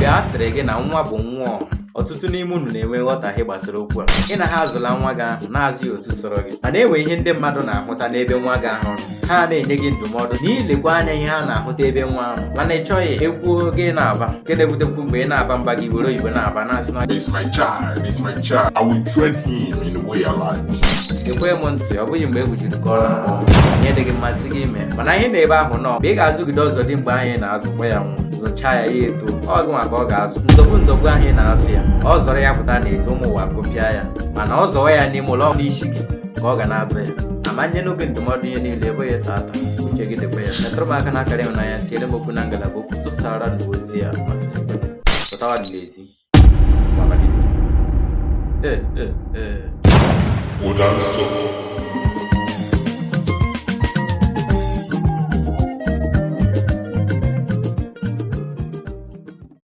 Mgbe a sịrị gị na nwa bụ nwa ọha, ọtụtụ n'ime unu na-enwe nghọtahie gbasara okwu a. Ị na ha azụla nwa gị ahụ na-azụ ya otu sọrọ gị, mana enwe ihe ndị mmadụ na-ahụta n'ebe nwa gị ahụ nọ. Ha na-enye gị ndụmọdụ na ilekwa anya ihe ha na-ahụta ebe nwa ahụ, mana ị chọghị ekwuo gị na-aba, nke na-ebutekwu mgbe ị na-aba mba gị were oyibo na-aba na-asị na It's my child, it's my child. I will train him in the way I like. Ekwe m ntị, ọ bụghị mgbe e gbujiri ka ọ na-akpọ ihe dị gị mmasị gị ime, mana ihe na ebe ahụ nọ mgbe ị ga-azụgide ọzọ dị mgbe ahụ ị na-azụkwa ya nwa, zụchaa ya, ya eto, ọ gị nwa ka ọ ga-azụ. Nzọgbu nzọgbu ahụ ị na-azụ ya, ọ zọrọ ya pụta n'ezi, ụmụ ụwa kụpịa ya, mana ọ zọwa ya n'ime ụlọ, n'isi gị ka ọ ga na-azụ ya. Amanye n'oge ndụmọdụ ihe niile ebe tata uche gị dịkwa ya. Metụrụ m aka n'akara ịhụnanya, tinyere m okwu na ngalaba okwu, tụsara na ozi ya ma sonyekwe pụtawa dị n'ezi maka dị n'uju. Ee, ee, ee. Ụda nsọ.